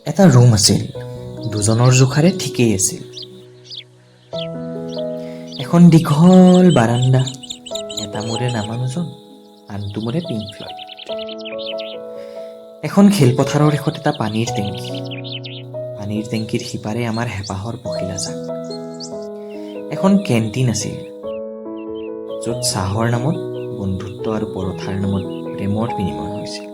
এটা ৰুম আছিল, দুজনৰ জোখাৰে ঠিকেই আছিল। এখন দীঘল বাৰাণ্ডা, এটা মূৰে ৰামানুজন, আনটো মূৰে পিংক ফ্লয়ড। এখন খেলপথাৰৰ শেষত এটা পানীৰ টেংকি, পানীৰ টেংকিৰ সিপাৰে আমাৰ হেঁপাহৰ পখিলা জাক। এখন কেণ্টিন আছিল, য'ত চাহৰ নামত বন্ধুত্ব আৰু পৰঠাৰ নামত প্ৰেমৰ বিনিময় হৈছিল।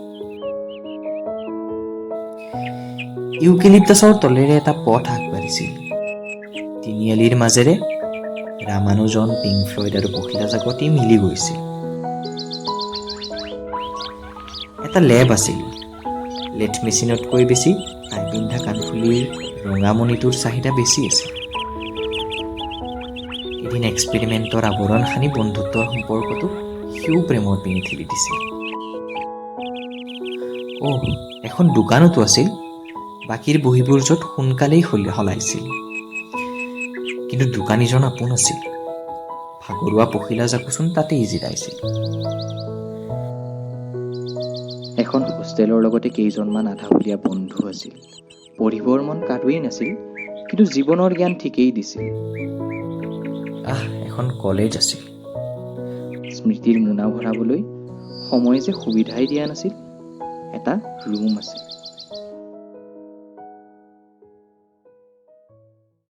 ইউকেলিপ্টাছৰ তলেৰে এটা পথ আগবাঢ়িছিল। তিনিআলিৰ মাজেৰে ৰামানুজন, পিংক ফ্লয়ড আৰু পখিলা জাকতি মিলি গৈছিল। এটা লেব আছিল। লেথ মেচিনতকৈ বেছি তাই পিন্ধা কাণফুলিৰ ৰঙামণিটোৰ চাহিদা বেছি আছিল। এদিন এক্সপেৰিমেণ্টৰ আৱৰণ সানি বন্ধুত্বৰ সম্পৰ্কটোক সিও প্ৰেমৰ পিনে ঠেলি দিছিল। অহ, এখন দোকানতো আছিল, বাকীৰ বহীবোৰ য'ত সোনকালেই সলাইছিল। কিন্তু দোকানীজন আপোন আছিল। ভাগৰুৱা পখিলা জাকোচোন তাতেই জিৰাইছিল। এখন হোষ্টেলৰ লগতে কেইজনমান আধাফুলীয়া বন্ধু আছিল। পঢ়িবৰ মন কাৰোৱেই নাছিল, কিন্তু জীৱনৰ জ্ঞান ঠিকেই দিছিল। আহ, এখন কলেজ আছিল। স্মৃতিৰ মোনা ভৰাবলৈ সময় যে সুবিধাই দিয়া নাছিল। এটা ৰুম আছিল।